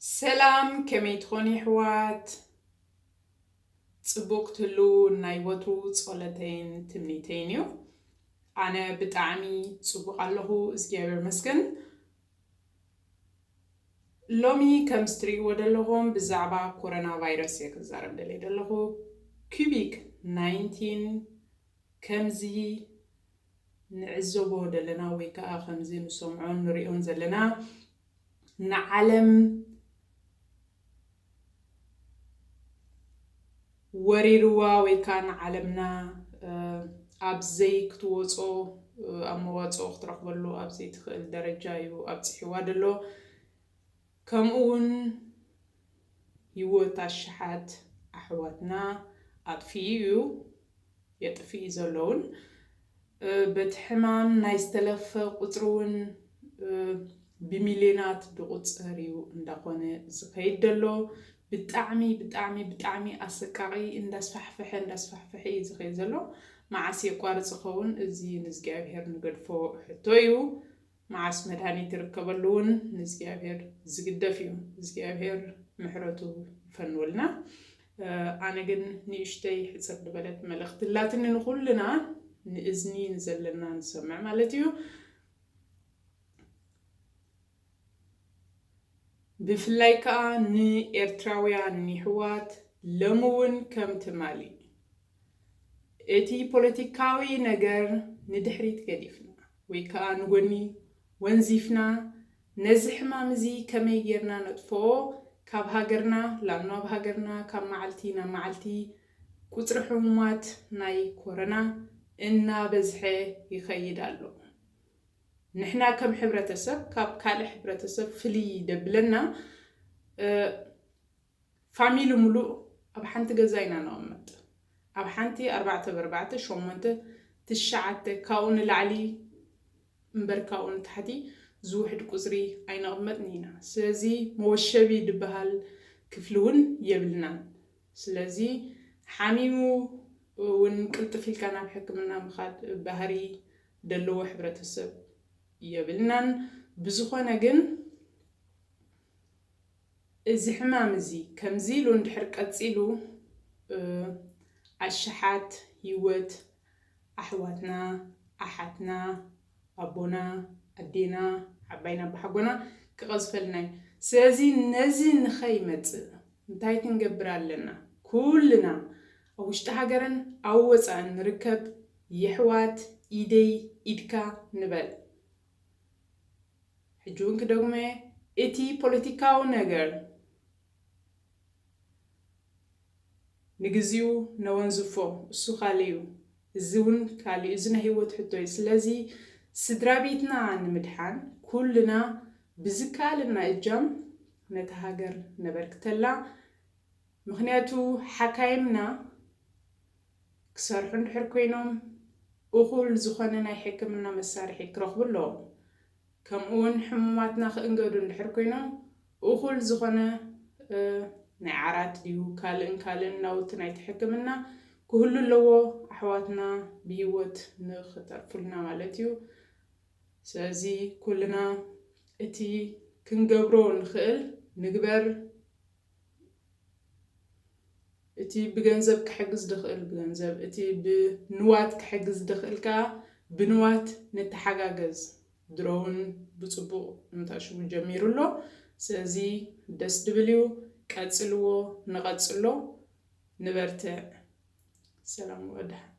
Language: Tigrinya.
ሰላም፣ ከመይ ትኾኑ የሕዋት? ጽቡቕ ክትህልዉ ናይ ወትሩ ጸሎተይን ትምኒተይን እዩ። ኣነ ብጣዕሚ ጽቡቕ ኣለኹ፣ እግዚኣብሔር ይመስገን። ሎሚ ከምዚ ትርእይዎ ዘለኹም ብዛዕባ ኮሮና ቫይረስ እየ ክዛረብ ደልየ ዘለኹ። ኮቪድ ናይንቲን ከምዚ ንዕዘቦ ዘለና ወይ ከዓ ከምዚ ንሰምዖን ንሪኦን ዘለና ንዓለም ወሪርዋ ወይ ከዓ ንዓለምና ኣብ ዘይክትወፆ ኣብ መዋፅኦ ክትረኽበሉ ኣብ ዘይትኽእል ደረጃ እዩ ኣብፂሕዋ ዘሎ። ከምኡ እውን ህይወት ኣሽሓት ኣሕዋትና ኣጥፊኡ እዩ፣ የጥፍእ እዩ ዘሎ እውን። በቲ ሕማም ናይ ዝተለፈ ቁፅሪ እውን ብሚልዮናት ዝቑፀር እዩ እንዳኾነ ዝኸይድ ዘሎ። ብጣዕሚ ብጣዕሚ ብጣዕሚ ኣሰቃቒ እንዳስፋሕፈሐ እንዳስፋሕፈሐ እዩ ዝኸይድ ዘሎ። መዓስ የቋርፅ ይኸውን? እዚ ንእግዚኣብሔር ንገድፎ ሕቶ እዩ። መዓስ መድሃኒት ይርከበሉ እውን ንእግዚኣብሔር ዝግደፍ እዩ። እግዚኣብሔር ምሕረቱ ይፈንወልና። ኣነ ግን ንእሽተይ ሕፅር ዝበለት መልእኽቲ ኣላትኒ ንኹልና ንእዝኒ ንዘለና ንሰምዕ ማለት እዩ። ብፍላይ ከዓ ንኤርትራውያን ንሕዋት ሎሚ እውን ከም ትማሊ እቲ ፖለቲካዊ ነገር ንድሕሪት ገዲፍና ወይ ከዓ ንጎኒ ወንዚፍና ነዚ ሕማም እዚ ከመይ ጌርና ነጥፍኦ፣ ካብ ሃገርና ላም ናብ ሃገርና ካብ መዓልቲ ናብ መዓልቲ ቁፅሪ ሕሙማት ናይ ኮረና እናበዝሐ ይኸይድ ኣሎ። ንሕና ከም ሕብረተሰብ ካብ ካልእ ሕብረተሰብ ፍልይ ደብለና ፋሚሊ ሙሉእ ኣብ ሓንቲ ገዛ ኢና ነቐመጥ። ኣብ ሓንቲ ኣርባዕተ ብኣርባዕተ ሸሞንተ ትሽዓተ ካብኡ ንላዕሊ እምበር ካብኡ ንታሕቲ ዝውሕድ ቁፅሪ ኣይነቕመጥን ኢና። ስለዚ መወሸቢ ዝበሃል ክፍሊ እውን የብልናን። ስለዚ ሓሚሙ እውን ቅልጥፍ ኢልካ ናብ ሕክምና ምኻድ ባህሪ ዘለዎ ሕብረተሰብ የብልናን። ብዝኾነ ግን እዚ ሕማም እዚ ከምዚ ኢሉ እንድሕር ቀፂሉ ኣሽሓት ህይወት ኣሕዋትና ኣሓትና ኣቦና ኣዴና ዓባይና ኣባሓጎና ክቐዝፈልና እዩ። ስለዚ ነዚ ንኸይመፅእ እንታይ ክንገብር ኣለና? ኩልና ኣብ ውሽጢ ሃገርን ኣብ ወፃእን ንርከብ የሕዋት ኢደይ ኢድካ ንበል። ሕጂ እውን ክደግሞ እቲ ፖለቲካዊ ነገር ንግዚኡ ነወንዝፎ፣ እሱ ካልእ እዩ። እዚ እውን ካልእ እዩ። እዚ ናይ ህይወት ሕቶ እዩ። ስለዚ ስድራ ቤትና ንምድሓን ኩልና ብዝከኣለና እጃም ነታ ሃገር ነበርክተላ። ምኽንያቱ ሓካይምና ክሰርሑ እንድሕር ኮይኖም እኹል ዝኾነ ናይ ሕክምና መሳርሒ ክረኽቡ ኣለዎም። ከምኡ እውን ሕሙማትና ክእንገዱ እንድሕር ኮይኖም እኹል ዝኾነ ናይ ዓራት ድዩ ካልእን ካልእን ናውቲ ናይቲ ሕክምና ክህሉ ኣለዎ፣ ኣሕዋትና ብህይወት ንክተርፉልና ማለት እዩ። ስለዚ ኩልና እቲ ክንገብሮ ንኽእል ንግበር። እቲ ብገንዘብ ክሕግዝ ድኽእል ብገንዘብ፣ እቲ ብንዋት ክሕግዝ ድኽእል ከዓ ብንዋት ንተሓጋገዝ። ድሮ እውን ብፅቡቕ እንታሽሙ ጀሚሩ ኣሎ። ስለዚ ደስ ድብል እዩ፣ ቀፅልዎ፣ ንቐፅሎ፣ ንበርትዕ። ሰላም ወድሓን።